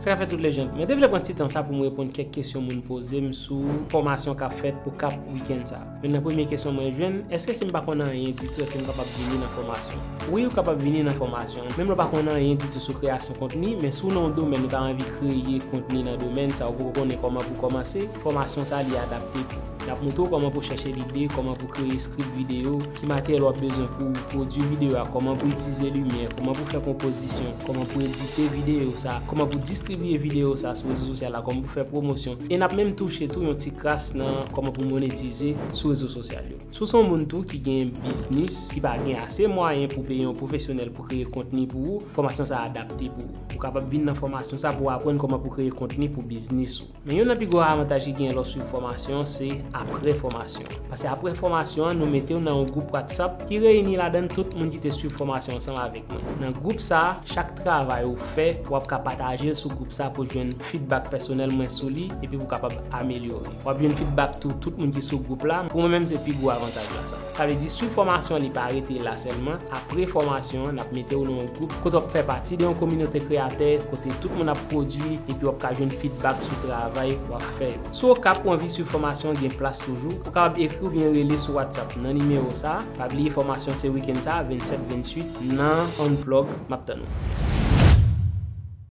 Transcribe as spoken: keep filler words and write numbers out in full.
Sa ka fè tout lejand. Mwen te vle pran ti tan sa pou m reponn kèk kesyon moun poze m sou fòmasyon k ap fèt pou Cap weekend sa. Youn nan premye kesyon mwen jwenn, èske si m pa konn anyen ditou, èske m kapab vini nan fòmasyon? Wi, ou kapab vini nan fòmasyon. Menm lè w pa konn anyen ditou sou kreyasyon kontni, men si w nan yon domèn ou ta anvi kreye kontni nan domèn sa, ou poko konnen kòman pou kòmanse, fòmasyon sa li adapte pou. L ap montre w kòman pou chèche lide, kòman pou kreye script videyo, ki materyèl w ap bezwen pou pwodui videyo a, kòman pou itilize limyè, kòman pou fè konpozisyon, kòman pou edite videyo sa, kòman pou distribye videyo sa sou rezo sosyal la, kòman pou fè pwomosyon. E n ap menm touche tou yon ti kras nan kòman pou monetize sou rezo sosyal yo. Si w se yon moun tou ki gen biznis, ki pa gen ase mwayen pou peye yon pwofesyonèl pou kreye kontni pou ou, fòmasyon sa a adapte pou ou. Ou kapab vin nan fòmasyon sa pou w aprann kòman pou kreye kontni pou biznis ou. Men youn nan pi gwo avantaj ki genyen lè w swiv fòmasyon an, se apre fòmasyon an. Paske apre fòmasyon an, nou mete w nan yon gwoup WhatsApp ki reyini ladan l tout moun ki te swiv fòmasyon ansanm avèk mwen. Nan gwoup sa a, chak travay ou fè, w ap ka pataje l sou gwoup sa a pou jwenn feedback pèsonèl mwen sou li, epi pou kapab amelyore. W ap jwenn feedback tou tout moun ki sou gwoup la. Pou mwen menm, se pi gwo avantaj la sa. Sa vle di, swiv fòmasyon an, li pa rete la sèlman. Apre fòmasyon an, n ap mete w nan yon gwoup kote w ap fè pati de yon kominote kreyatè, kote tout moun ap pwodui, epi w ap ka jwenn feedback sou travay w ap fè yo. Si w Okap, ou anvi swiv fòmasyon an, gen plas toujou. Ou kapab ekri oubyen rele sou WhatsApp nan nimewo sa a. Pa bliye fòmasyon se wikenn sa a, vennsèt, venntuit, nan Unplug. M ap tann ou.